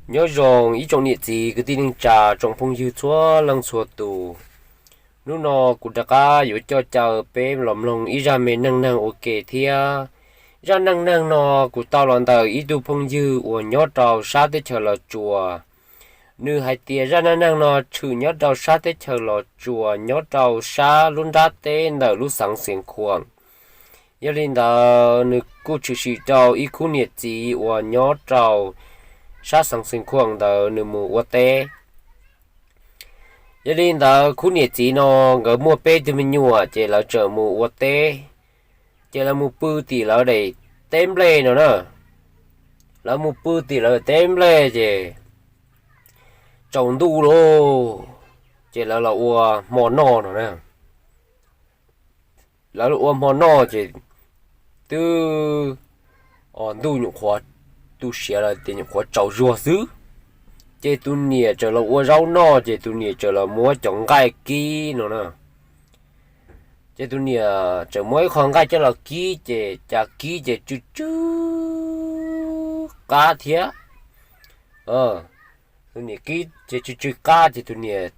Nyob zoo ib tsoom niam txiv kwv tij neej tsa, tsoom phooj ywg txhua leej txhua tus. Hnub no kuv rov qab yuav coj caw peb los mloog ib zaj me neej neeg ua ke thiab. Zaj neej neeg no kuv tau los ntawm ib tug phooj ywg uas nyob rau sab teb chaws Los Tsuas. Nws hais tias zaj neej neeg no tshwm nyob rau sab teb chaws Los Tsuas, nyob rau sab lub nrab teb ntawm lub xeev Xiav Khuam. Yog li ntawd nws kuj tshwm sim rau ib khub niam txiv uas nyob rau sab xeev Xiav Khuam ntawd nws mus ua teb. Yog li ntawd khub niam txiv no nkawd muaj peb tug me nyuam ces lawv txawm mus ua teb. Ces lawv mus pw tim lawv daim teb nplej no na. Lawv mus pw tim lawv teb nplej ces tsaus ntuj lauj, ces lawv los ua hmo noj no na. Lawv los ua hmo noj ces twb ntuj nyuam qhuav tu siav lawm, ces nyuam qhuav tsaus zuag xwb. Ces tus niam txawm los ua zaub noj, ces tus niam txawm los muab cov nqaij kib no na. Ces tus niam txawm muab ib qho nqaij coj los kib, ces cas kib ces tsw tsw qab thiab. Tus niam kib ces tsw tsw qab, ces tus niam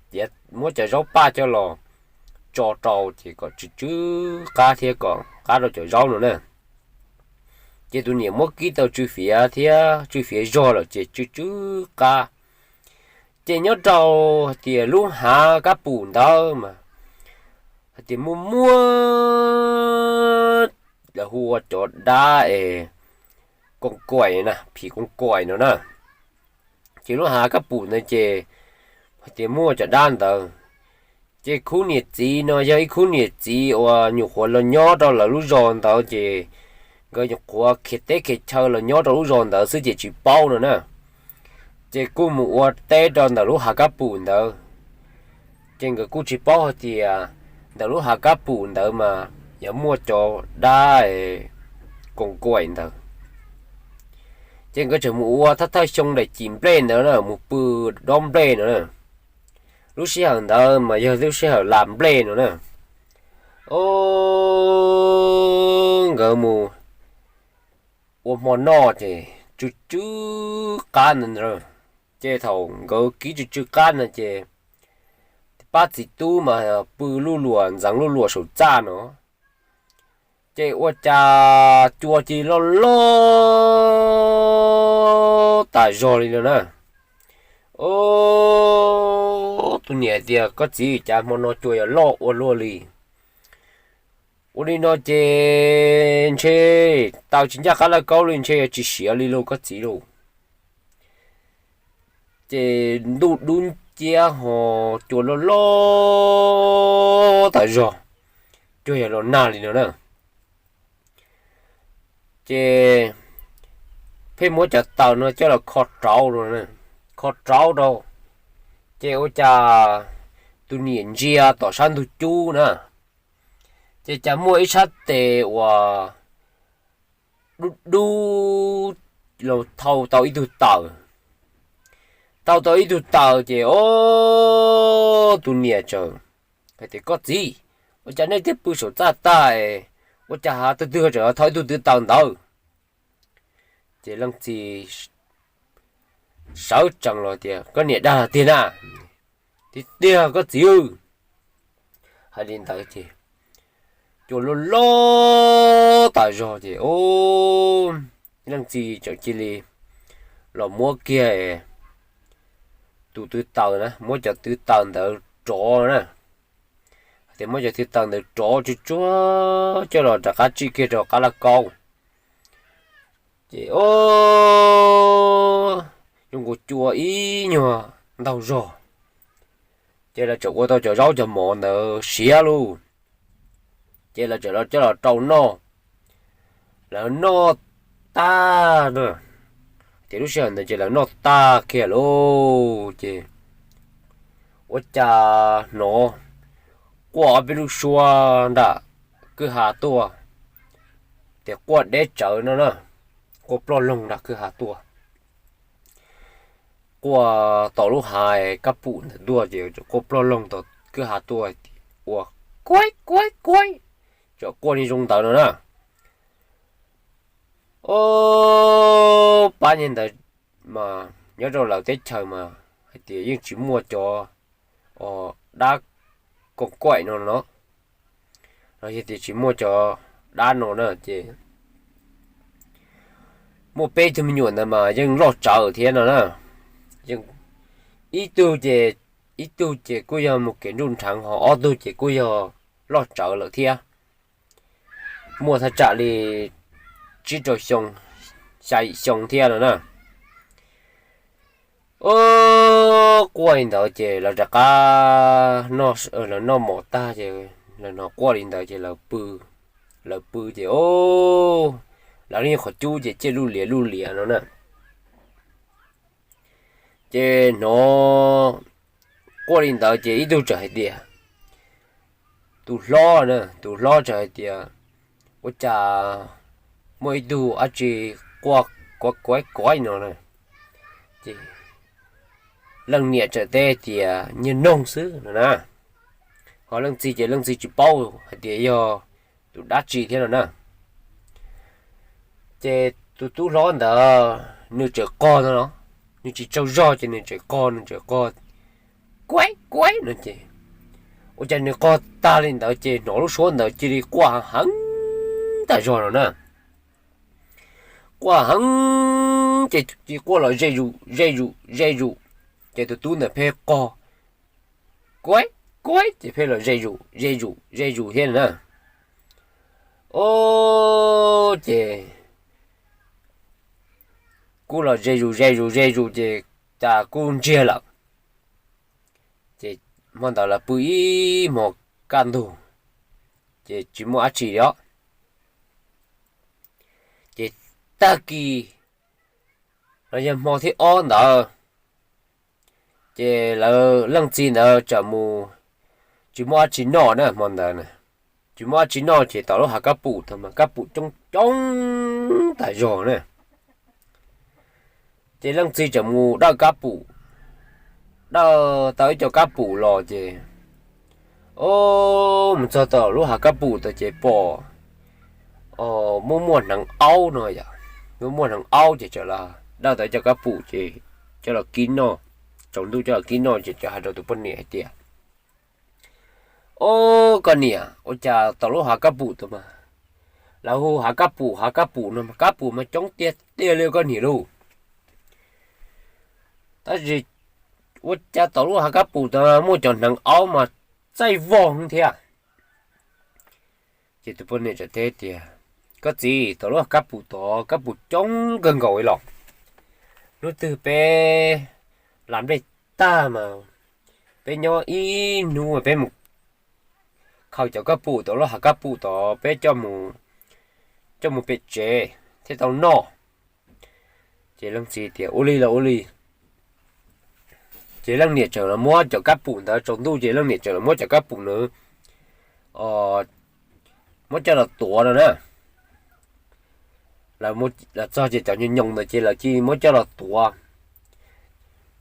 muab cov zaub paj coj los tso rau ces kom tsw tsw qab thiab, kom qab rau cov zaub no na. Ces tus niam muab kib tau tsw fiav thiab tsw fiav zog lawm ces tsw tsw qab. Ces nyob rau hais tias lub hav kab pum ntawd mas hais tias muaj muaj, lawv hu ua cov dab es koos kaim na, phim koos kaim no na. Ces lub hav kab pum ntawd ces hais tias muaj cov dab ntawd. Ces khub niam txiv no yog ib khub niam txiv uas nyuam qhuav los nyob rau lawv lub zos ntawd, ces nkawd nyuam qhuav khiav teb khiav chaw los nyob rau lub zos ntawd xwb ces tsis paub no na. Ces kuj mus ua teb rau ntawm lub hav kab pum ntawd. Ces nkawd kuj tsis paub hais tias ntawm lub hav kab pum ntawd mas yog muaj cov dab koos kaim ntawd. Ces nkawd tseem mus ua thawj thawj xyoo daim cim nplej ntawd na, mus pw dob nplej no na. Lub sij hawm ntawd mas yog lub sij hawm las nplej no na. O, nkawd mus ua hmo noj ces tsw tsw qab ntawd. Ces thaum nkawd kib tsw tsw qab no ces pab txiv tub mas pw luj luam ntxeev luj luam saum txaj no. Ces ua cas cua cia li loj loj tas zog li no na. O, tus niam tias, koj txiv, cas hmo no cua yuav loj ua luaj li. Ua li no ces ntshe taw tsis ncaj qab laj kaub li, ntshe yuav tsis siav li lauj koj txiv lauj. Ces ntuj dub nciab ho cua loj loj tas zog, cuag yog los nag li no na. Ces pheej muab cov taws no coj los kho rauv, kho rauv rau. Ces ua cas tus niam ntsia tom sab ntug cub na, ces cas muaj ib sab tes uas dub dub los thau tau ib tug taws. Thau tau ib tug taws ces o, tus niam txawm hais tias, koj txiv, ua cas nej twb pw saum txaj tag, ua cas hav twg twg tseem thau ib tug twv taws ntawd? Ces leej txiv sawv tsees los tias, koj niam dag tiag na? Tiag tiag koj txiv. Hais li ntawd ces cua loj loj tas zog ces o, leej txiv txawm cia li los muab kiag tus twv taws na, muab cov twv taws ntawd rov na. Hais tias muab cov twv taws ntawd rov tsuag tsuag coj los rov qab tsij kiag rau qab laj kaub. Ces o, zoo nkaus cua ib nyuag ntaug zog. Ces lawv txawm ua tau cov zaub cov mov ntawd siav lauj. Ces lawv txawm los coj los rau noj. Lawv noj tag na, ces lub sij hawm ntawd ces lawv noj tag kiag lauj ces ua cas hnov quaj ob peb lub suab nram kwj ha tuaj, ces quaj deb tsawv no na, quaj ploj loog nram kwj ha tuaj. Quaj tom lub hav kab pum ntawd tuaj ces quaj ploj loog tom kwj ha tuaj, ua kuaib kuaib kuaib, txawm quaj li zoo ntawd no na. O, pab niag ntawd mas nyob rau lawv teb chaws mas hais tias yeej tsis muaj cov dab koom kuaim no no, los yog tias tsis muaj cov dab no na ces muaj peb tug me nyuam ntawd mas yeej loj tsawv thiab no na. Ib tug ces, ib tug ces kuj yog mus kev nruj nrheev, ho ob tug ces kuj yog loj tsawv lawm thiab, muaj thaj tsam li tsib rau xyoo, xya yim xyoo thiab no na. Quaj li ntawd ces lawv rov qab, lawv noj mov tag ces lawv hnov quaj li ntawd ces lawv pw, lawv pw ces lawv yeej qhov cub ces ciaj luj lias luj lias no na. Ces hnov quaj li ntawd ces ib tug txawm hais tias, tus hlob na, tus hlob txawm hais tias, ua cas muaj ib tug dab tsi quaj kuav kuav kuav no na. Ces leej niam txawm teb tias nyiaj noog xwb no na, ho leej txiv ces leej txiv tsis paub hais tias yog tus dab tsi thiab no na. Ces tus tub hlob ntawd nws tseem qog no, nws tsis tsaug zog ces nws tseem qog, nws tseem qog kuav kuav no ces ua cas nws qog tag li ntawd ces hnov lub suab ntawd cia li quaj heev tas zog no na. Quaj heev ces cia li quaj los ze zus ze zus ze zus, ces tus tub ntawd pheej qog kuav kuav ces pheej los ze zus ze zus ze zus thiab na. Ces kuj los ze zus ze zus ze zus ces cas kuj ntsiag lawm. Ces hmo ntawd lawv pw ib hmo kaj ntug, ces tsis muaj dab tsi li os. Ces tag kis los yog hmo thib ob ntawd, ces lawv leej txiv ntawd txawm mus, tsis muaj dab tsi noj na hmo ntawd na, tsis muaj dab tsi noj ces tom lub hav kab pum tod mas kab pum coob coob tas zog na. Ces leej txiv txawm mus dawj kab pum, dawj tau ib co kab pum los ces o, mus txog tom lub hav kab pum tod ces pom muaj muaj hneev aub no yom, muaj muaj hneev aub ces txawm los dawj tau ib co kab pum ces coj los kib noj, tsaus ntuj coj los kib noj ces txawm hais rau tus poj niam hais tias, o, koj niam, ua cas tom lub hav kab pum tod mas, lawv hu hav kab pum hav kab pum no mas kab pum mas coob tiag tiag li koj niam lauj, tab sis ua cas tom lub hav kab pum tod muaj cov hneev aub mas txaij vog thiab. Ces tus poj niam txawm teb tias, koj txiv, tom lub hav kab pum tod kab pum coob kawg nkaus li los, hnub twg peb las nplej tag mas peb nyob ib hnub peb mus khaws cov kab pum tom lub hav kab pum tod peb coj mus pem tsev thiaj tau noj. Ces leej txiv tias ua li los ua li. Ces leej niam txawm los muab cov kab pum ntawd, tsaus ntuj ces leej niam txawm los muab cov kab pum ntawd muab coj los tuav no na. Lawv txog ces cov nyoos nyoos ntawd ces lawv cia li muab coj los tuav,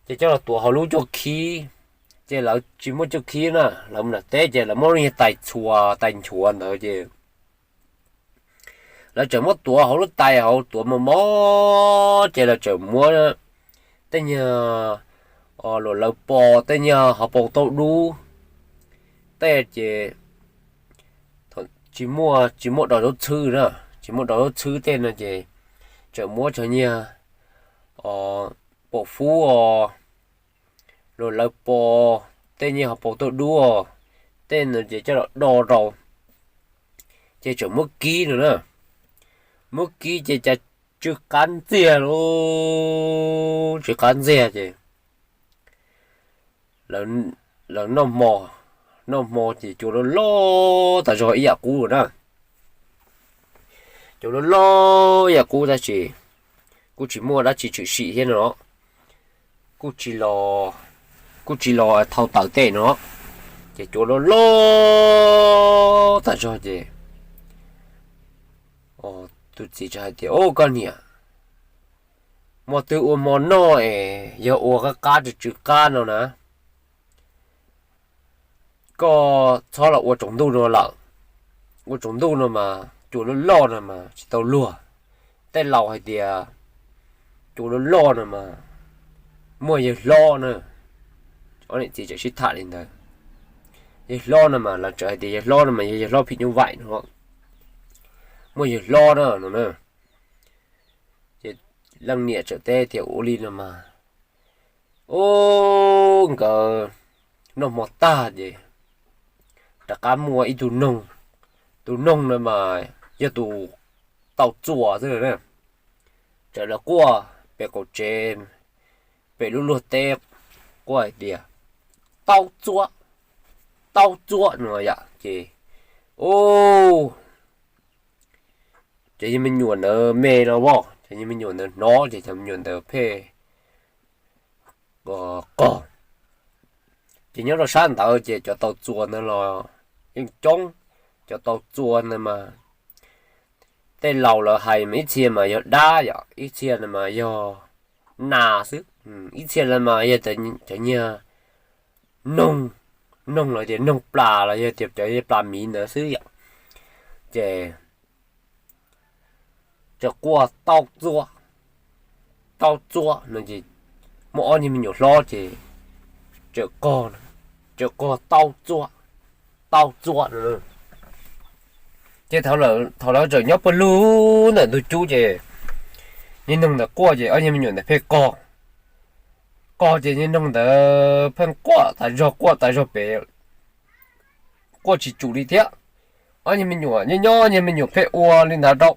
ces coj los tuav hauv lub cuj khib, ces lawv tsis muaj cuj khib na, lawv mus nram teb ces lawv muab lub niag tais txhuas tais nchuav ntawd ces lawv txawm muab tuav hauv lub tais hauv tuav mos mos ces lawv txawm muab tej nyuag luam lawv pos, tej nyuag hauv paus tauj dub, tej ces tsis muaj, tsis muaj dos zaub txhwb na, tsis muaj dos zaub txhwb tej no ces txawm muab cov nyuag paum fub os, luam lawv pos, tej nyuag hauv paus tauj dub os, tej no ces coj los do rau, ces txawm muab kib no na, muab kib ces cas tsw qab ntxiag lauj, tsw qab ntxiag ces lawv noj hmo, noj hmo ces cua loj loj tas zog ib yam qub na. Cua loj loj ib yam qub tab sis kuj tsis muaj dab tsi tshwm sim thiab no, kuj tsis los, kuj tsis los thau taws tej no, ces cua loj loj tas zog ces tus txiv txawm hais tias, o koj niam, hmo twg ua hmo noj es yog ua qab qab tsw tsw qab no na, koj txhob los ua tsaus ntuj no lawm. Ua tsaus ntuj no mas cua loj loj no mas tsis tau luag. Tej laus hais tias cua loj loj no mas muaj yawg hlob na. Ob niam txiv txawm sib tham li ntawd. Yawg hlob no mas lawv txawm hais tias yawg hlob no mas yog yawg hlob phim nyuj vaim no. Muaj yawg hlob no no na. Ces leej niam txawm teb tias ua li no mas, ub, nkawd noj hmo tag ces rov qab muaj ib tug noog. Tus noog no mas yog tus tau txuas xwb na. Txawm los quaj pem qaum tsev, pem lub luag teb, quaj hais tias, tau txuas, tau txuas no yom. Ces, ub, cov yawg me nyuam ntawd me los as, cov yawg me nyuam ntawd hnov ces cov me nyuam ntawd pheej qog. Ces nyob rau sab ntawd ces cov tau txuas ntawd los yeej coob. Cov tau txuas ntawd mas tej laus lawv hais mas ib txhia mas yog dab yom, ib txhia mas yog nas xwb, ib txhia mas yog cov niag noog, noog los tias noog plas los yog tias cov plas miv ntawd xwb yom. Ces txawm quaj tau txuas, tau txuas no ces muaj ob niag me nyuam hlob ces txawm qog, txawm qog tau txuas, tau txuas no. Ces thaum lawv txawm nyob pawg lug ntawm ntug cub ces niag noog ntawd quaj ces ob niag me nyuam ntawd pheej qog. Qog ces niag noog ntawd pheej quaj tas zog quaj tas zog pem, quaj tsis tsum li thiab. Ob niag me nyuam nyob nyob niag me nyuam pheej ua li ntawd rau,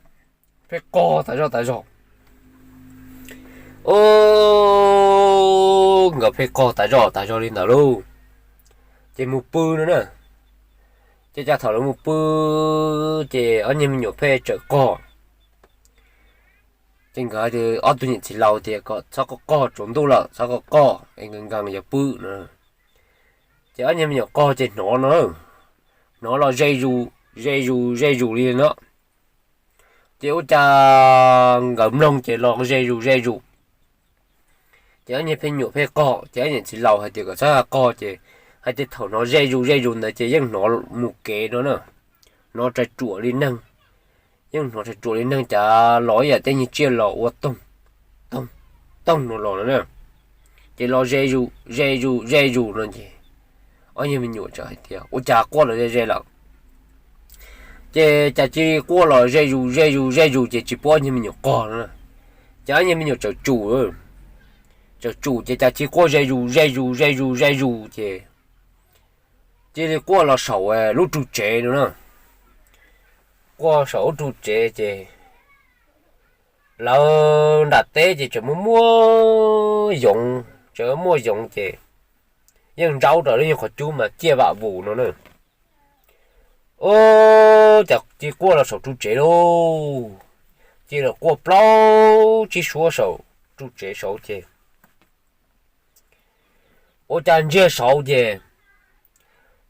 pheej qog tas zog tas zog. Ub, nkawd pheej qog tas zog tas zog li ntawd lauj. Ces mus pw no na. Ces cas thaum lawv mus pw ces ob niag me nyuam pheej txawm qog. Ces nkawd ob tug niam txiv laus tias kom txhob qog qog, tsaus ntuj lawm txhob qog qog es nkees nkees yuav pw no. Ces ob niag me nyuam qog ces hnov no, hnov los ze zus ze zus ze zus li no. Ces ua cas nkawd mloog ces los ze zus ze zus. Ces ob niag pheej nyuam pheej qog, ces ob niam txiv laus hais tias kom txhob qog, ces hais tias thaum hnov ze zus ze zus ntawd ces yeej hnov mus kev no na, hnov ras ruam li neeg, yeej hnov ras ruam li neeg cas los ib yam tej niag tsiaj los ua toog, toog, toog no los no na. Ces los ze zus ze zus ze zus no ces ob niag me nyuam txawm hais tias ua cas quaj los ze ze lawm, ces cas cia li quaj los ze zus ze zus ze zus ces tsis pub ob niag me nyuam qog no. Ces ob niag me nyuam txawm tsum, txawm tsum ces cas cia li quaj ze zus ze zus ze zus ze zus ces cia li quaj los saum lub ru tsev no na. Quaj saum lub ru tsev ces lawv nram teb ces tseem muaj muaj yoov, tseem muaj yoov ces yeej ntsaub rau lub nyuag qhov cub mas ciaj vam vus no na. Ub, cas cia li quaj los saum ru tsev lauj. Cia li los quaj plaub tsib suab saum ru tsev saud ces ua cas ntsiag saud ces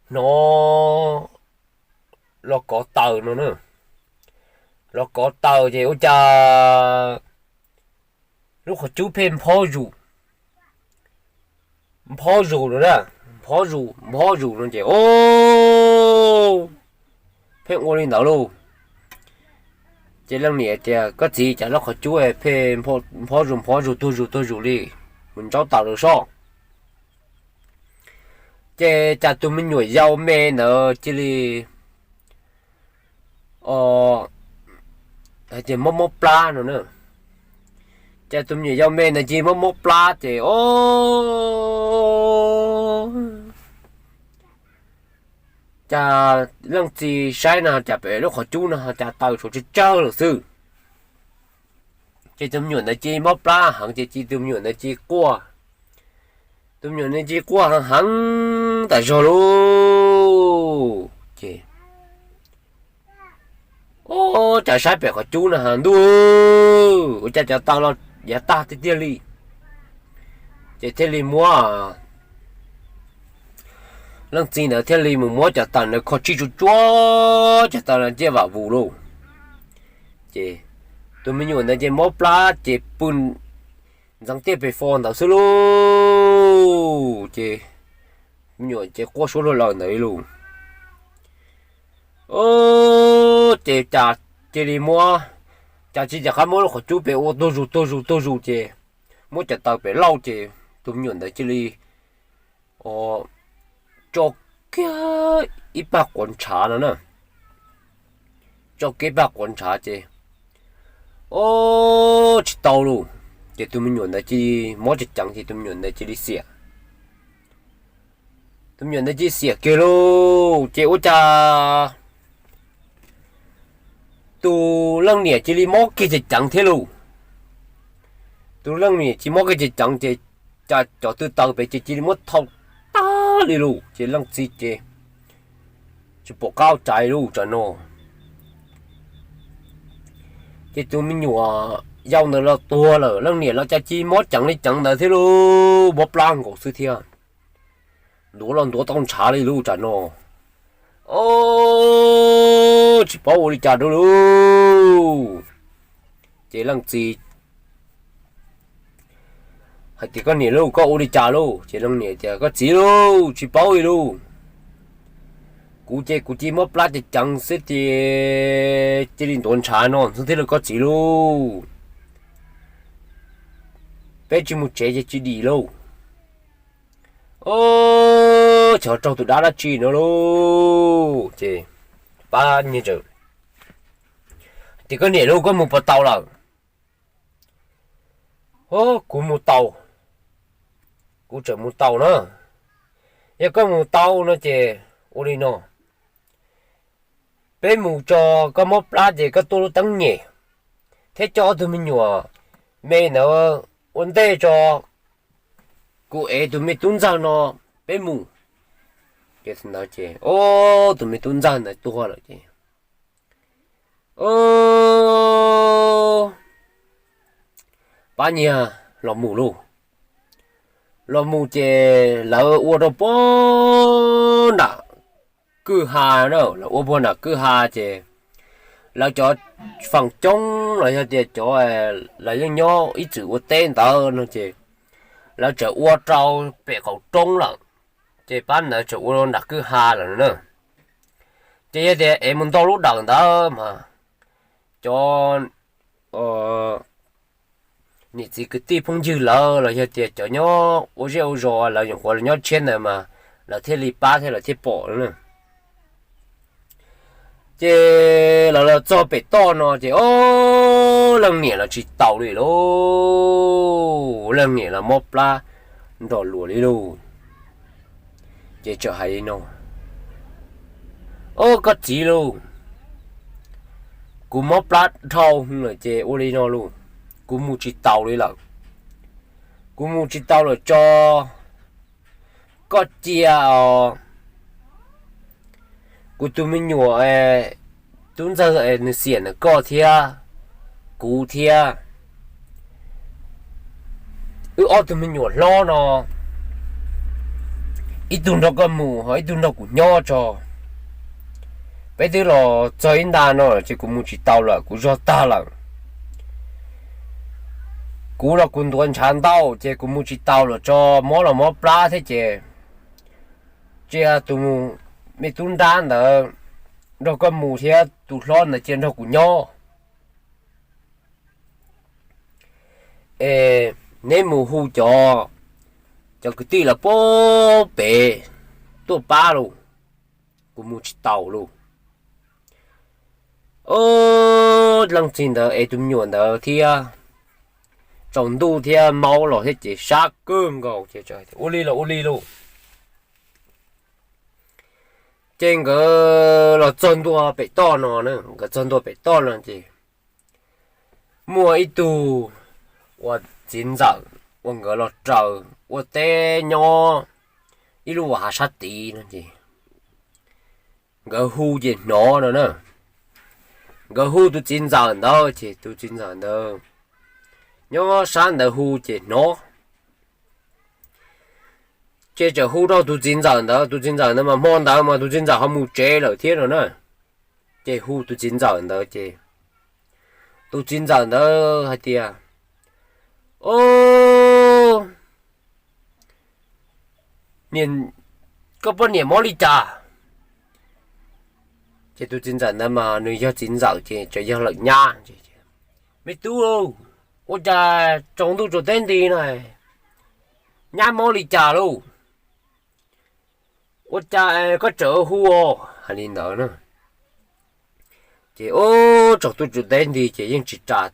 hnov los kov taws no na. Los kov taws ces ua cas lub qhov cub pheej nphob zus, nphob zus no na, nphob zus nphob zus no ces ub, pheej ua li ntawd lauj. Ces leej niam tias koj txiv, cas lub qhov cub pheej nphob zus nphob zus tuag zus tuag zus li, mus ntsaub taws rau soj. Ces cas tus me nyuam yau me ntawd cia li hais tias mob mob plab no na. Ces tus me nyuam yau me ntawd cia li mob mob plab ces ub, cas leej txiv saib no cas pem lub qhov cub no cas taws tshuav tsawg tsawg lawm xwb. Ces tus me nyuam ntawd cia li mob plab heev ces cia tus me nyuam ntawd cia li quaj. Tus me nyuam ntawd cia li quaj heev heev tas zog lauj. Ces ub, cas saib pem qhov cub no ha ntuj, ua cas cov taws los yav tag tiag tiag li. Ces thiaj li muab, leej txiv ntawd thiaj li mus muab cov taws ntawd kho tsij tsuag tsuag, cov taws no ciaj vam vus lauj. Ces tus me nyuam ntawd ces mob plab ces pw ntxeev tiaj pes fo ntawd xwb lauj. Ces me nyuam ces quaj suab luag lawm ntawd li lauj. Ces cas cia li muab, cas cia li rov qab muab lub qhov cub pem ua tuag zus tuag zus tuag zus ces muab cov taws pem lauj ces tus me nyuam ntawd cia li tso kiag ib pag quav ntshav no na. Tso kiag ib pag quav ntshav ces, o, tsis tau lauj. Ces tus me nyuam ntawd cia li mob ceev ceev ces tus me nyuam ntawd cia li xiam. Tus me nyuam ntawd cia li xiam kiag lauj ces ua cas tus leej niam cia li mob kiag ceev ceev thiab lauj. Tus leej niam cia li mob kiag ceev ceev ces cas cov tw taws pem ces cia li muab thau tag li lauj ces leej txiv ces tsis pom qab ua cas li lauj tsam no. Ces tus me nyuam yau ntawd los tuag lawm, leej niam los cas cia li mob ceev li ceev ntawd thiab lauj, mob plab nkaus xwb thiab. Ntuav los ntuav tau ntshav li lauj tsam no. O, tsis paub ua li cas rau lauj. Ces leej txiv hais tias, Koj niam lauj, koj ua li cas lauj? Ces leej niam tias, Koj txiv lauj, tsis paub li lauj. Kuv ces kuv cia li mob plab ceev ceev xwb ces cia li ntuav ntshav no xwb thiab lauj koj txiv lauj. Peb tsis mus tsev ces tsis dim lauj. O, ces ho raug tus dab dab tsi no lauj. Ces pab nyiag tawm tias, Koj niam lauj, koj mus puas tau lawm? O, kuv mus tau, kuv tseem mus tau na. Yog koj mus tau no ces ua li no, peb mus tso, koj mob plab ces koj tuaj lub teeb nyem thiab coj ob tug me nyuam me ntawd ua ntej tso, kuv ev tus me tub ntxawg no peb mus. Ces thaum ntawd ces, o, tus me tub ntxawg ntawd tuag lawm ces, o, pab nyiag los mus lauj. Los mus ces lawv ua rau puag nram kwj ha na, lawv ua puag nram kwj ha ces lawv cov feem coob los yog tias cov, lawv yeej nyob ib txwm ua teb ntawd no ces lawv txawm ua rau pem qaum roob lawm, ces pab ntawd txawm ua nram kwj ha lawm na. Ces yog tias es mus ntau lub dawm ntawd mas cov niam txiv kwv tij phooj ywg lawv los yog tias cov nyob ua zej ua zos lawv nyuam qhuav los nyob tshiab ntawd mas lawv thiaj li pab thiab lawv thiaj pom na. Ces lawv los txog pem toj no ces, o, leej niam los tsis taus li lauj, leej niam los mob plab nrog luag li lauj. Ces txawm hais li no, O koj txiv lauj, kuv mob plab dhau lawm ces ua li no lauj, kuv mus tsis taus li lawm. Kuv mus tsis taus lawm tso, koj cia os, kuv tus me nyuam tub ntxawg nws xiam ntawm koj thiab kuv thiab, wb ob tug me nyuam hlob no, ib tug nrog koj mus ho ib tug nrog kuv nyob tso. Peb twb los txog ib nta no ces kuv mus tsis tau lawm, kuv zog tag lawm. Kuv los kuv ntuav ntshav ntau ces kuv mus tsis tau lawm tso, mob los mob plab thiab ces cia tus me tub nrab ntawd nrog koj mus thiab tus hlob ntawd cia nrog kuv nyob. Es neb mus hu cov, cov kwv tij lawv puag pem tuaj pab lauj, kuv mus tsis taus lauj. Leej txiv ntawd es tus me nyuam ntawd thiab tsaus ntuj thiab maub los thiab ces sab kawg nkaus ces ua li los ua li lauj. Ces nkawd los txog ntua pem toj no, nkawd txog ntua pem toj no ces muaj ib tug uas txiv ntxawm uas nkawd los raws ua teb nyob ib lub hav sab tid no ces nkawd hu ces hnov no na. Nkawd hu tus txiv ntxawm ntawd ces tus txiv ntxawm ntawd nyob sab ntawd hu ces hnov. Ces txawm hu rau tus txiv ntxawm ntawd, tus txiv ntxawm ntawd mas hmo ntawd mas tus txiv ntxawm ho mus tsev lawm thiab no na. Ces hu tus txiv ntxawm ntawd ces tus txiv ntxawm ntawd hais tias, O, koj poj niam mob li cas? Ces tus txiv ntxawm ntawd mas nws yog txiv ntxawm ces tseem yog lawm nyab. Me tub, ua cas tsaus ntuj tsaus teb nti no Nyab mob li cas lauj? Ua cas koj tseem hu os? Hais li ntawd na. Ces ub, tsaus ntuj tsaus teb nti ces yeej tsis ras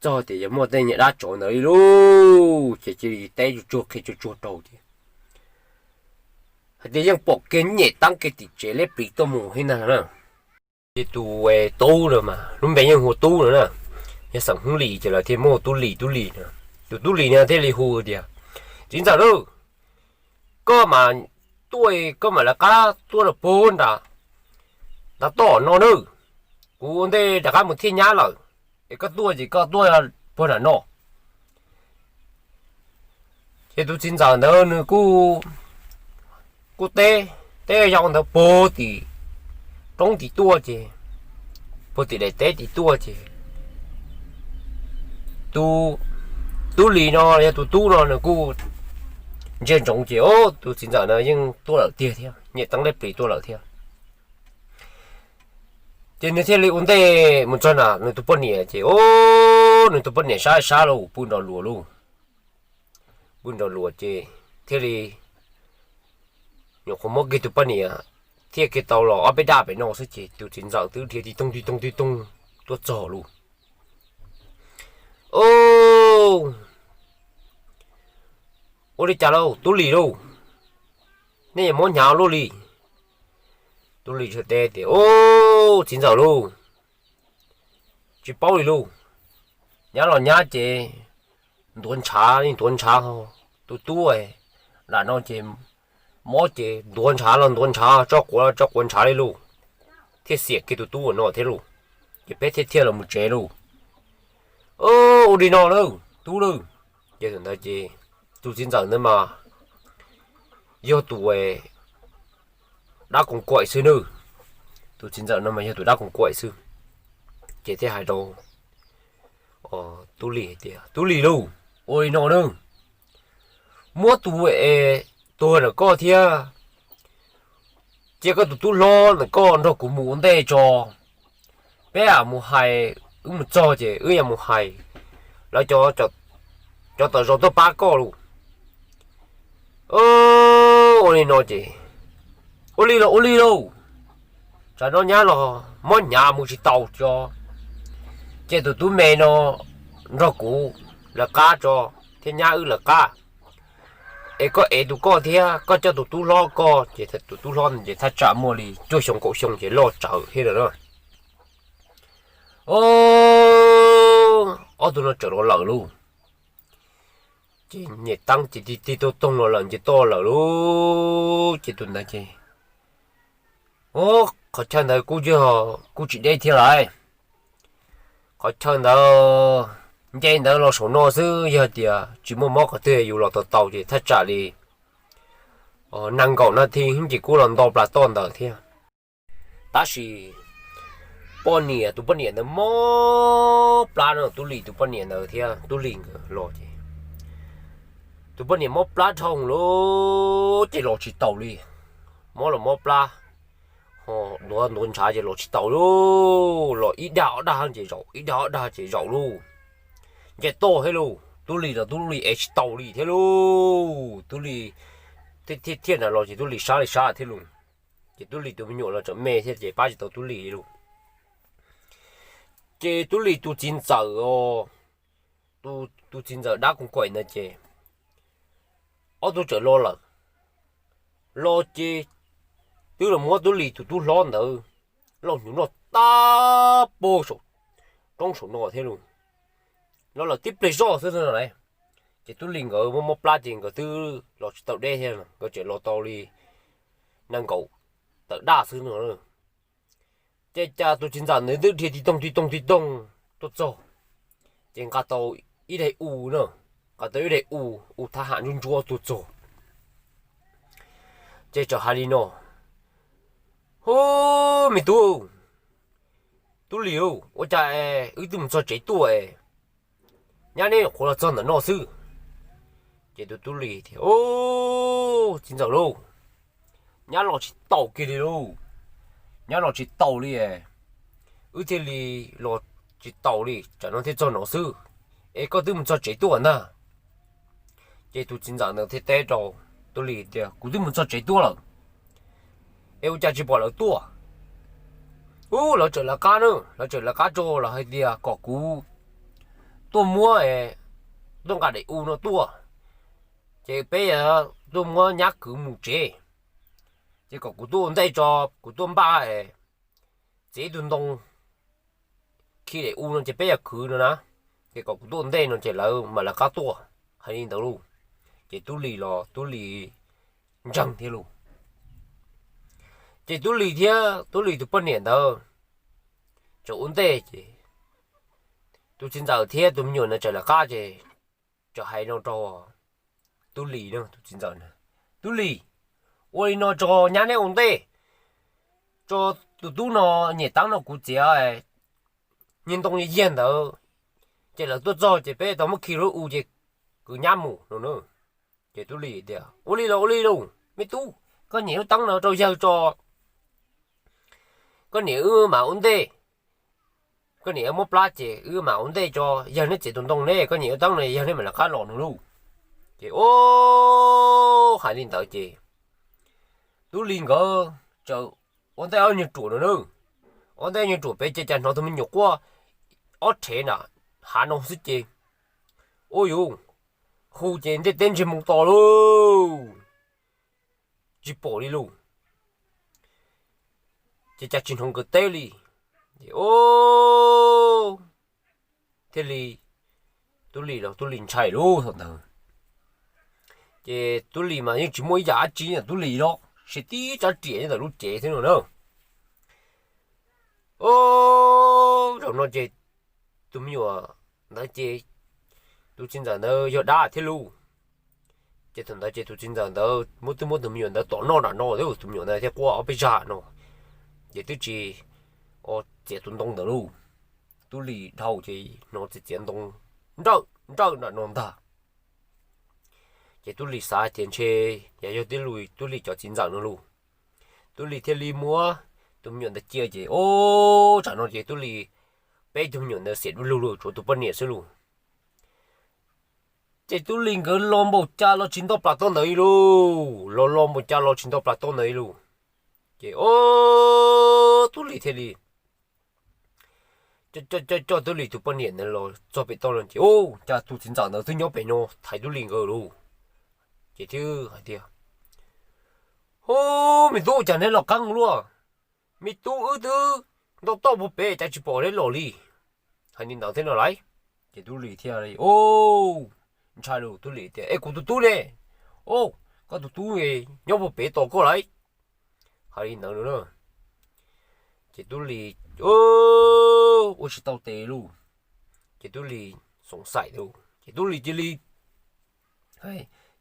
txog tias yuav muaj tej niag dab tsov ntawd li lauj. Ces cia li teb tsuag tsuag qhia tsuag tsuag rau ces hais tias yeej pom kiag nyem teeb kiag tim tsev leb plis tuaj mus thiab ntag na. Ces tus tub no mas lub npe yeej hu Tub no na, yog xeem Hmoob Lis ces lawv thiaj muab hu Tub Lis, Tub Lis no. Tus Tub Lis no thiaj li hu tias, Txiv ntxawm lauj, koj mas tuaj, koj mam lawv qab tuaj rau puag nram ntav toj no nawb. Kuv ua ntej rov qab mus thiaj nyab lawm, es koj tuaj ces koj tuaj puag nram no. Ces tus txiv ntxawm ntawd nws kuj, kuj teb, teb yau ntawd puag tim roob tim tuaj ces, puag tim daim teb tim tuaj ces tus Tub Lis no, yog tus tub no nws kuj ntsia ntsoov ces, o, tus txiv ntxawm no yeej tuaj lawm tiag thiab, nyem teeb leb plis tuaj lawm thiab. Ces nws thiaj li ua ntej mus txog nram nws tus poj niam ces, o, nws tus poj niam sab sab lauj, pw nrog luag lauj. Pw nrog luag ces thiaj li nyuam qhuav muab kiag tus poj niam thiaj kiag tau los ob peb daj pem no xwb ces tus txiv ntxawm twb dhia ti toog ti toog ti toog tuaj txog lauj. O, ua li cas lauj Tub Lis lauj, nej yuav mob hnyav luaj li? Tub Lis teb tias, o, txiv ntxawm lauj, tsis paub li lauj, nyab los nyab ces ntuav ntshav li ntuav ntshav ho, tus tub nram no ces mob ces ntuav ntshav los ntuav ntshav, tso quav los tso quav ntshav li lauj, thiaj xiam kiag tus tub no thiab lauj, ces peb thiaj thiaj los mus tsev lauj. Ua li no lauj tub lauj. Ces thaum ntawd ces tus txiv ntxawm ntawd mas yog tus dab koom kuaim xwb nawb, tus txiv ntxawm no mas yog tus dab koom kuaim xwb. Ces thiaj hais rau Tub Lis hais tias, Tub Lis lauj, ua li no nawb, muab tus es tuag ntawm koj thiab cia koj tus tub hlob ntawm koj nrog kuv mus ua ntej tso, peb mus hais, wb mus txog ces wb yuav mus hais lawv cov tom zos tuaj pab koj lauj. Ua li no ces, ua li los ua li lauj, tsam no nyab los mob hnyav mus tsis tau tso, ces tus tub me no nrog kuv lawv qab tso, thiab nyab wb lawv qab, es koj ev tus koj thiab koj coj tus tub hlob koj ces tus tub hlob ces thaj tsam muaj li cuaj xyoo kaum xyoo ces loj tsawv thiab lawm na. Ob tug no txawm los lawm lauj, ces nyem teeb ces tig tig toog toog los lawm nce toj lawm lauj. Ces tus ntawd ces, o, qhov chaw ntawd kuj yog kuj tsis deb thiab lauj. Qhov chaw ntawd nce ntawd los saum no xwb, yog tias tsis muaj mob qhov twg yus los tau tau ces thaj tsam li nees nkaum nas this ces kuj los nto plas toj ntawd thiab. Tab sis poj niam, tus poj niam ntawd mob plab no, Tub Lis tus poj niam ntawd thiab Tub Lis nkawd los ces tus poj niam mob plab dhau lawm ces los tsis taus li. Mob los mob plab, ho ntuav ntuav ntshav ces los tsis taus lauj, los ib dag ob dag ces zaum, ib dag ob dag ces zaum lauj. Nce toj thiab lauj, Tub Lis los Tub Lis ev tsis taus li thiab lauj. Tub Lis thiaj thiaj na los ces Tub Lis sab li sab thiab lauj. Ces Tub Lis tus me nyuam los tseem me thiab ces pab tsis tau Tub Lis lauj. Ces Tub Lis tus txiv ntxawm os, tus txiv ntxawm dab koom kuaim ntawd ces ob tug txawm los lawm. Los ces twb los muab Tub Lis tus tub hlob ntawd lauj, hnyuv noj tag pag saum roob saum no thiab lauj. Los lawm tib pliag zoj xwb no lauj. Ces Tub Lis nkawd mob mob plab ces nkawd twb los tsis tau deb thiab, nkawd tseem los tau li nees nkaum tawm daj xwb no. Ces cas tus txiv ntxawm ntawd twb dhia ti toog ti toog ti toog tuaj txog, ces nqa tau ib daim u no, nqa tau ib daim u, u thab ham ntsuab ntsuab tuaj txog. Ces txawm hais li no, Hu, me tub, Tub Lis, ua cas wb twb mus txog tsev tuaj, nyab neb nyuam qhuav los txog ntawm no xwb? Ces tus Tub Lis tias, Txiv ntxawm lauj, nyab los tsis taus kiag li lauj, nyab los tsis taus li, wb thiaj li los tsis taus li, tsam no thiaj txog no xwb. Es koj twb mus txog tsev tuaj ntag? Ces tus txiv ntxawm ntawd thiaj teb rau Tub Lis tias, kuv twb mus txog tsev tuaj lawm, es ua cas tsis pom lawv tuaj? Ub, lawv tseem lawv qab na, lawv tseem lawv qab tso lawv hais tias kom kuv tuaj muab, tuaj nqa daim u no tuaj, ces peb tuaj muab nyab kwv mus tsev, ces kom kuv tuaj ua ntej tso, kuv tuaj npaj txiav ib tug ntoo khi daim u no ces peb yog kwv no na, ces kom kuv tuaj ua ntej no ces lawv mam lawv qab tuaj. Hais li ntawd lauj, ces Tub Lis los Tub Lis ntseeg thiab lauj. Ces Tub Lis thiab Tub Lis tus poj niam ntawd tseem ua ntej ces tus txiv ntxawm thiab tus me nyuam ntawd tseem lawv qab ces tseem hais no rau Tub Lis, tus txiv ntxawm na, Tub Lis, ua li no tso, nyab neb ua ntej tso, tus tub no nyem teeb no kuv txiav niag ntoo yiag ntawd, ces lawv tuaj txog ces peb tau muab khi lub u ces kwv nyab mus no na. Ces Tub Lis tias, ua li los ua li lauj me tub, koj nyem lub teeb no rau yawg tso, koj niam wb mam ua ntej, koj niam muab plab ces wb mam ua ntej tso, yawg neb txiav tus ntoo ne, koj nyem lub teeb no yawg neb mam lawv qab los no lauj. Ces o, hais li ntawd ces Tub Lis nkawd tseem ua ntej ob nyuag ruam no na, ua ntej ob nyuag ruam pem ces cas hnov tus me nyuam quaj ob rhev na, hav no xwb ces, ua yuv, hu ces ntiaj teb ntsiag moo to lauj, tsis pom li lauj. Ces cas tsis hnov nkawd teb li. Ces o, thiaj li, Tub Lis los Tub Lis ntshai lauj thaum ntawd. Ces Tub Lis mas yeej tsis muaj ib yam dab tsi, Tub Lis los siv tib tsob riam nyob ntawm lub cev thiab no na. O, zaum no ces tus me nyuam ntawd ces tus txiv ntxawm ntawd yog dab thiab lauj. Ces thaum ntawd ces tus txiv ntxawm ntawd muab, twb muab tus me nyuam ntawd tom noj nram no thiab, tus me nyuam ntawd thiaj quaj ob peb zag no, ces twb tsis txiav tus ntoo ntawd lauj. Tub Lis dhau ces hnov txiav txiav ntoo nrawj nrawj nram no ntag. Ces Tub Lis xav tias ntshe yog, yog Tub Lis, Tub Lis cov txiv ntxawm no lauj. Tub Lis thiaj li muab tus me nyuam ntawd cia ces o, tsam no ces Tub Lis peb tug me nyuam ntawd xiam du lug lauj, tshuav tus poj niam xwb lauj. Ces Tub Lis nkawd los npaum cas los tsis nto plas toj ntawd li lauj, los los npaum cas los tsis nto plas toj ntawd li lauj. Ces o, Tub Lis thiaj li coj, coj Tub Lis tus poj niam ntawd los txog pem toj no ces o, cas tus txiv ntxawm ntawd twb nyob pem no thaiv Tub Lis nkawd lauj. Ces thiaj hais tias, hu, me tub, cas neb los qab luaj, me tub, wb twb nto toj puag pem cas tsis pom neb los li. Hais li ntawd thiab no lauj. Ces Tub Lis thiaj li o, ntshai lauj, Tub Lis tias, es kuv tus tub ne? O, koj tus tub nyob puag pem tos koj lauj. Hais li ntawd no na. Ces Tub Lis ua tsis tau tes lauj. Ces Tub Lis xoom xaim lauj, ces Tub Lis cia li,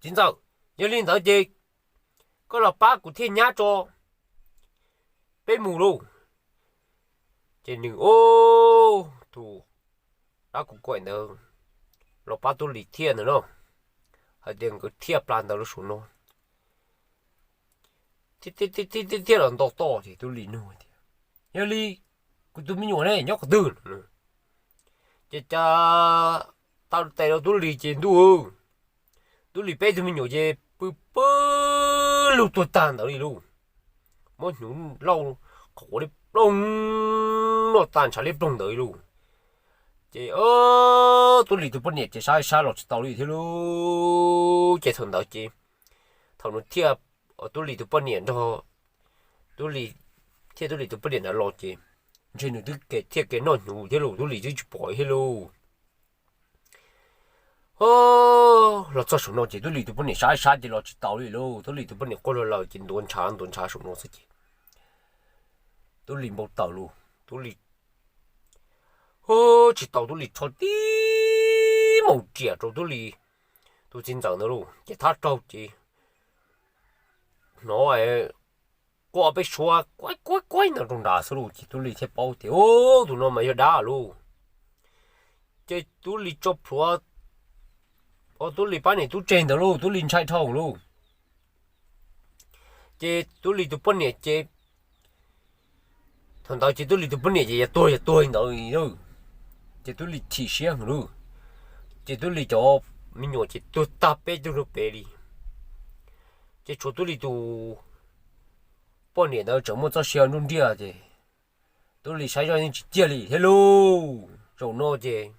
txiv ntxawm, yog li ntawd ces koj los pab kuv thiaj nyab tso, peb mus lauj. Ces nws o, tus dab kuv kaim ntawd los pab Tub Lis thiaj ntawd no, hais tias nkawd thiaj plas ntawd los saum no thiaj los nto toj. Ces Tub Lis nug tias, yog li kuv tus me nyuam ne nyob qhov twg? Ces cas taw tes rau Tub Lis ces ntuj, Tub Lis peb tug me nyuam ces pw pw lug tuag tag ntawd li lauj. Muab hnyuv lauj, qhov quav liab ploog, noj tag ntshav liab ploog ntawd li lauj. Ces Tub Lis tus poj niam ces saib saib los tsis tau li thiab lauj. Ces thaum ntawd ces thaum nws thiaj, Tub Lis tus poj niam nrog Tub Lis, thiaj Tub Lis tus poj niam ntawd los ces ntshe nws twb thiaj kev noj hnyuv thiab lauj, Tub Lis twb tsis pom thiab lauj. Los txog saum no ces Tub Lis tus poj niam saib saib ces los tsis tau li lauj. Tub Lis tus poj niam quaj lawm ces ntuav ntshav ntuav ntshav saum no xwb ces Tub Lis npau taws lauj. Tub Lis tsis tau, Tub Lis rho tib maum riam rau Tub Lis tus txiv ntxawm ntawd lauj, ces thab raug ces hnov quaj peb suab kuaib kuaib kuaib ntawd rau nrad xwb lauj. Ces Tub Lis thiaj paub tias, ub, tus no mas yog dab lauj. Ces Tub Lis tso plhuav, Tub Lis pab niam tub tseg ntawd lauj, Tub Lis ntshai dhau lauj. Ces Tub Lis tus poj niam ces, thaum ntawd ces Tub Lis tus poj niam ces yog tuag yog tuag ntawd, ces Tub Lis chim siab heev lauj. Ces Tub Lis cov me nyuam ces tuag tag peb tug rau pem li. Ces tshuav Tub Lis tus poj niam ntawd tseem muaj txoj sia nruj nriaj ces Tub Lis saib zoj yeej tsis ciaj li thiab lauj. Zaum no ces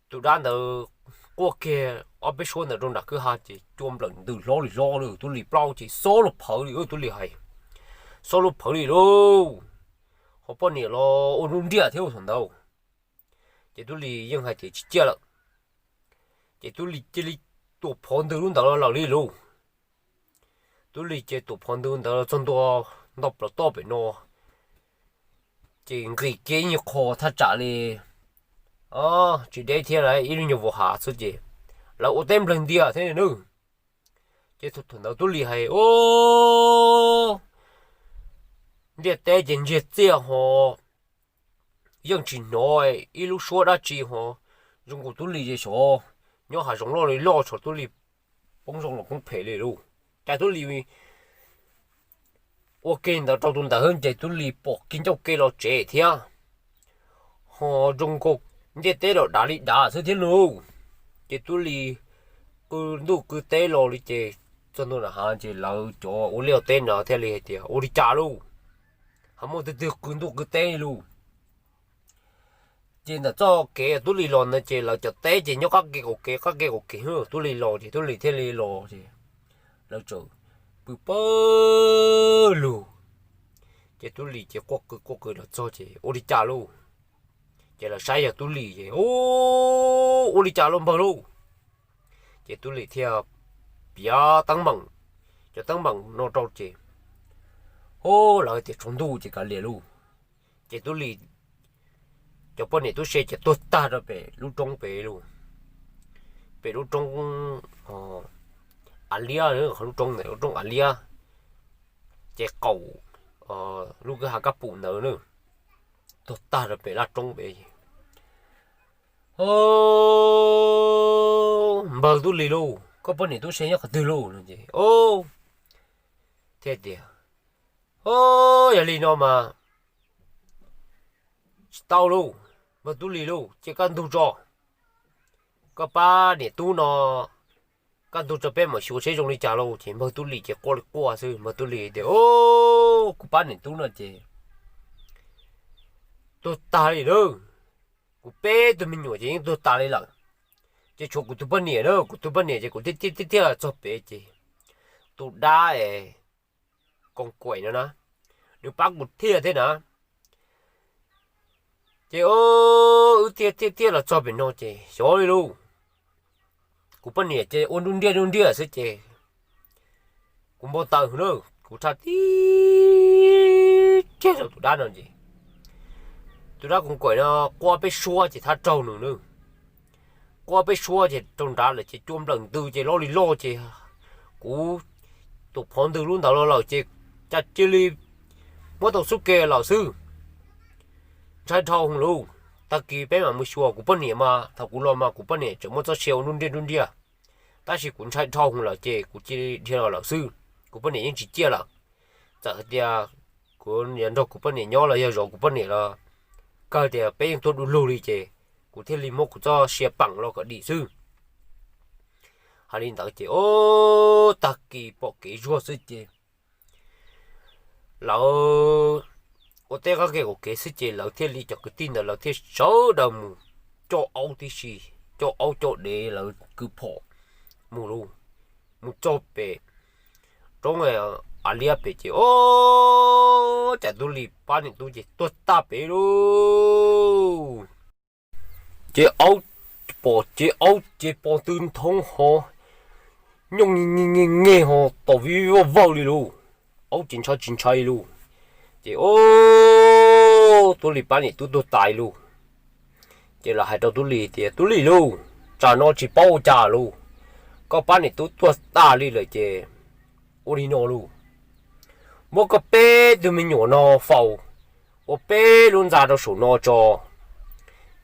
tus dab ntawd quaj kiag ob peb suab ntawd rau nram kwj ha ces cua nplawm ntws hlob li hlob lawm. Tub Lis plaub ces xob lub phawv li, Tub Lis hais, xob lub phawv li lauj. Ho poj niam los ua nruj nriaj thiab thaum ntawd, ces Tub Lis yeej hais tias tsis ciaj lawm. Ces Tub Lis cia li tuam phov ntws lub ntawd los lawm li lauj. Tub Lis ces tuam phov ntws ntawd los txog ntua ntau plaws toj pem no, ces nqis kiag ib nyuag qho thaj tsam li tsis deb thiab, ib lub nyuag vos hav xwb ces lawv ua teb nplawg ntias thiab nawb. Ces thaum ntawd Tub Lis hais, o, ntiaj teb ces ntsiag txiaj ho yeej tsis hnov ib lub suab dab tsi ho zoo nkaus Tub Lis ces xyov nyob hav zoov loj li loj, tshuav Tub Lis poob zoo los poob phem li lauj. Cas Tub Lis ua ke ntawd rau tus ntawd ces Tub Lis pom kiag ncauj ke los tsev thiab, ho zoo nkaus ntiaj teb los dav li dav xwb thiab lauj. Ces Tub Lis qw ntuj qw teb los li ces txog ntua nram hav ces lawv cov ua liaj teb no thiaj li hais tias ua li cas lauj, ho muaj twg twg qw ntuj qw teb li lauj. Ces ntawm txoj kev Tub Lis los ntawd ces lawv cov teb ces nyob qab ke qaum kev qab ke qaum kev, Tub Lis los ces Tub Lis thiaj li los ces lawv txawm pw pawg lug. Ces Tub Lis ces quaj qw quaj qw los txog ces ua li cas lauj. Ces lawv saib yog Tub Lis ces, o, ua li cas lauj npawg lauj. Ces Tub Lis thiaj piav teeb meem, cov teeb meem no rau ces, o, lawv tias tsaus ntuj ces kav liam lauj. Ces Tub Lis cov poj niam tub se ces tuag tag rau pem lub roob pem lauj, pem lub roob av liab, lub roob ntawd lub roob av liab, ces qaum lub kwj ha kab pum ntawd na, tuag tag rau pem laj roob pem. O, npawg Tub Lis lauj, koj poj niam tub se nyob qhov twg lauj no ces, o, thiaj tias, o, yog li no mas tsis tau lauj, npawg Tub Lis lauj, cia kaj ntug tso. Koj pab niam tub no kaj ntug tso peb mam xyuas seb zoo li cas lauj. Ces npawg Tub Lis ces quaj li quaj xwb, npawg Tub Lis tias, o, kuv pab niam tub no ces tuag tag li lauj, kuv peb tug me nyuam ces yeej tuag tas li lawm, ces tshuav kuv tus poj niam na, kuv tus poj niam ces kuv thiaj thiaj thiaj los txog pem ces tus dab es Koos Kuam no na, nws pab kuv thiaj thiab na. Ces o, wb thiaj thiaj thiaj los txog pem no ces xyov li lauj, kuv poj niam ces ua nruj nriaj nruj nriaj xwb ces kuv npau taws na, kuv tshaj tib kiag rau tus dab no ces tus dab Koos Kuam no quaj peb suab ces thab raug nws na, quaj peb suab ces rau nrad lawm ces cua nplawm ntws ces loj li loj ces kuv tus phov ntws lub ntawd los lawm ces cas cia li muab tau xub ke lawm xwb. Ntshai dhau hwv lauj, tag kis peb mam mus xyuas kuv poj niam mas, thaum kuv los mas kuv poj niam tseem muaj txoj sia ua nruj nriaj nruj nriaj, tab sis kuv ntshai dhau hwv lawm ces kuv cia li dhia los lawm xwb, kuv poj niam yeej tsis ciaj lawm. Txawm hais tias kuv yuav nrog kuv poj niam nyob los yog zov kuv poj niam los, kawg tias peb yeej tuag du lug li ces kuv thiaj li muab kuv txoj sia peem los kom dim xwb. Hais li ntawd ces o, tag kis pom kev zuag xwb ces lawv ua teb qab ke qaum kev xwb ces lawv thiaj li cov kwv tij ntawd lawv thiaj sawv daws mus coj aub tib si, coj aub coj dev lawv kwv phom mus lauj, mus txog pem roob av liab pem ces o, cas Tub Lis pab niam tub ces tuag tag pem lauj. Ces aub pom ces aub ces pos tw nthoob ho nyooj nyeg nyeg ho tom vij vawj vawj li lauj, aub ces ntshai tsis ntshai lauj. Ces o, Tub Lis pab niam tub tuag tas lauj. Ces lawv hais rau Tub Lis tias, Tub Lis lauj, tsam no tsis paub ua cas lauj, koj pab niam tub tuag tas li lawm ces ua li no lauj, muab koj peb tug me nyuam no faus ua peb lub ntxa rau saum no tso,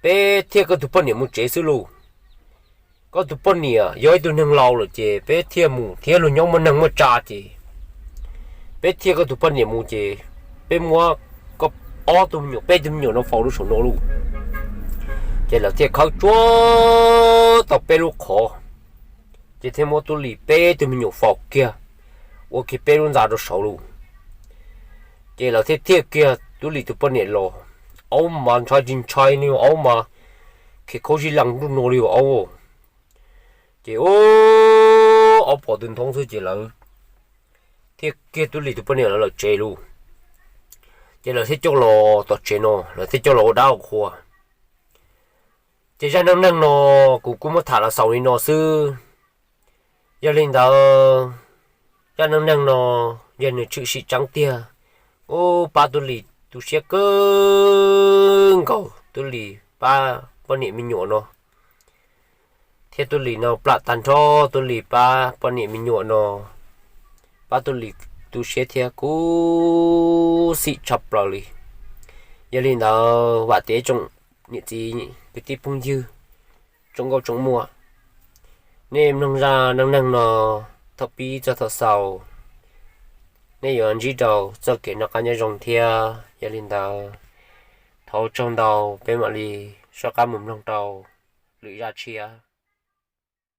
peb thiaj koj tus poj niam mus tsev xwb lauj. Koj tus poj niam yog ib tug neeg laus lawm ces peb thiaj mus thiab, luag nyob muaj neeg muaj tsa ces peb thiaj koj tus poj niam mus ces peb muab koj ob tug me nyuam peb tug me nyuam no faus rau saum no lauj. Ces lawv thiaj khawb tsuag tau peb lub qhov, ces thiaj muab Tub Lis peb tug me nyuam faus kiag, ua kiag peb lub ntxa rau saud lawm. Ces lawv thiaj thiaj kiag Tub Lis tus poj niam los, aub mas ntshai tsis ntshai li, aub mas khe khaub zib lees nruj no li aub. Ces aub pom tus ntoo xwb ces lawv thiaj kiag Tub Lis tus poj niam lawv lawm tsev lawm. Ces lawv thiaj coj los tom tsev no, lawv thiaj coj los ua dab ua qhua. Ces zaj neej neeg no kuv kuj muab tham los xaus li no xwb. Yog li ntawd, zaj neej neeg no yog nws tshwm sim tseeb tiag, ub, pab Tub Lis tu siab kawg nkaus, Tub Lis pab poj niam me nyuam no, thiab Tub Lis no plam tag nrho Tub Lis pab poj niam me nyuam no, pab Tub Lis tu siab thiab khuv xim tshaj plaws li. Yog li ntawd vam tias tsoom niam txiv kwv tij phooj ywg, tsoom nkauj tsoom muam, nej mloog zaj neej neeg no thaum pib txog thaum xaus, nej yuav ntsib rau txoj kev noj qab nyob zoo thiab. Yog li ntawd, thov ua tsaug ntau, peb mam li soj qab mus mloog rau lwm zaj tshiab.